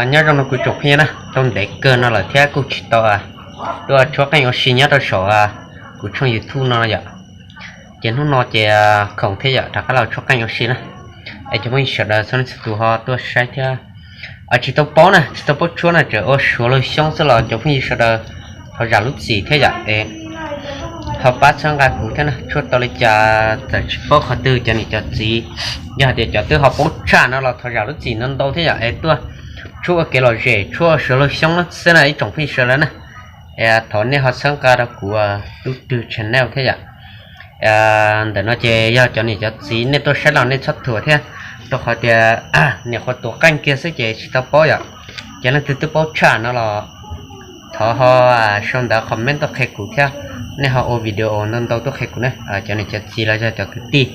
Nyob zoo no kuv tsoom phooj ywg na, tau ntev kawg no lawm thiab kuj tsis tau tuaj tshuab qeej ua si nyob rau saum kuv tshooj YouTube no yom. Ces hnub no ces khoom thiab yom, rov qab los tshuab qeej ua si na. Es cov phooj ywg sawv daws txhua leej txhua tus ho tuaj saib thiab. Tsis tau paub na, tsis tau paub tshuab na, tseem ua Suav laug Xyoob xwb los cov phooj ywg sawv daws thov zam lub txim thiab yom. Es ho pab txhawb nqa kuv thiab na, tshuab tau li cas txawm tsis paub qhov twg cov niam cov txiv, yog hais tias cov twb ho paub tshaj no los thov zam lub txim ntau ntau thiab yom. Es tuaj tshuab ua kev lom zem, tshuab ua Suav laug Xyoob no xwb na ib tsoom phooj ywg sawv daws na. Es thov nej ho txhawb nqa rau kuv Tub Rwg Channel thiab yom. Ntawm no ces yog cov niam cov txiv nej tuaj saib los nej txhob thuam thiab, rau qhov tias niam qhuav tuav qeej kiag xwb ces tsis tau paub yom. Ces leej twg twb paub tshaj no los thov ho sau ntawv comment tuaj qhia kuv thiab, nej ho ua video ntau ntau tuaj qhia kuv na, cov niam cov txiv los yog cov kwv tij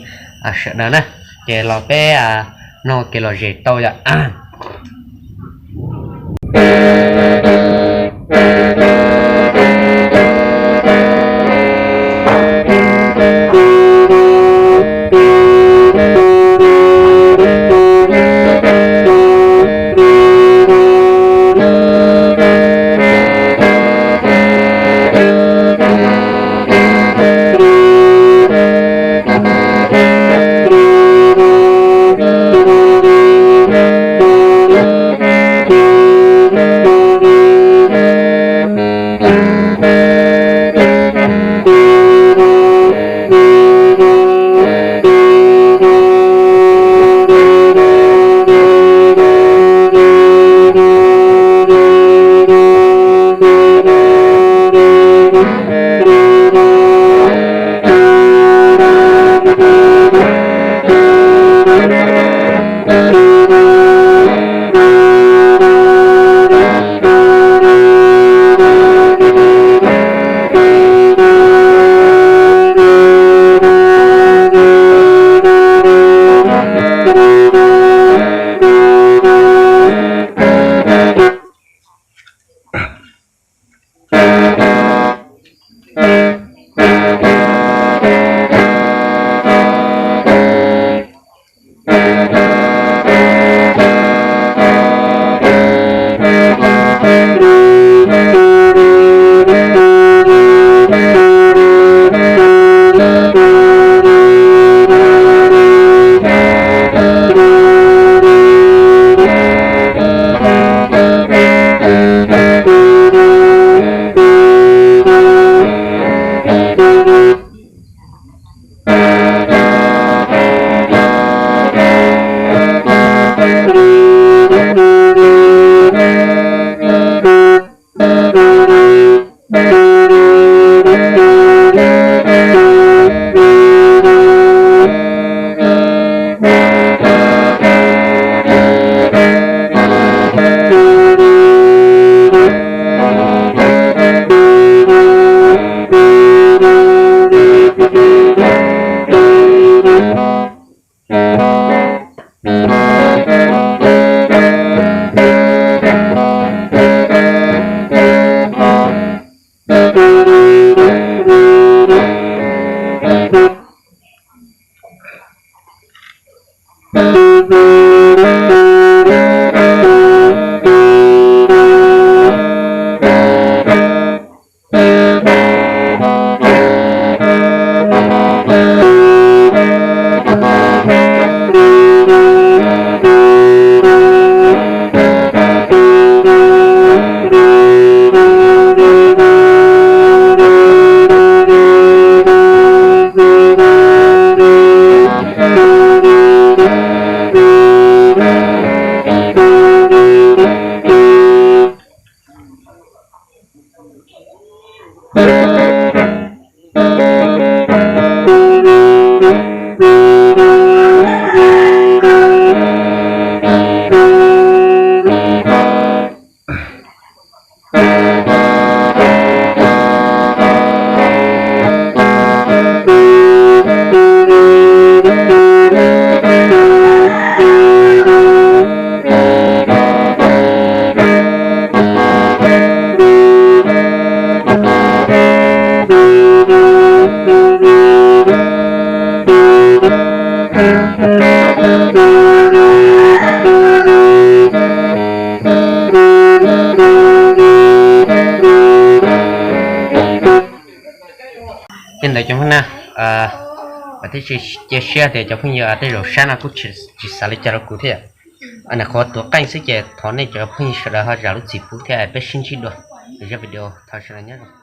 sawv daws na. Ces los peb mloog kev lom zem tau yom. Thiab cia siab tias cov phooj ywg tej zaum saib no kuj tsis xav li cas rau kuv thiab. Nyuam qhuav tuav qeej xwb ces thov nej cov phooj ywg sawv daws ho zam lub txim pub thiab peb sib ntsib dua zaj video. Thov sawv daws nyob zoo.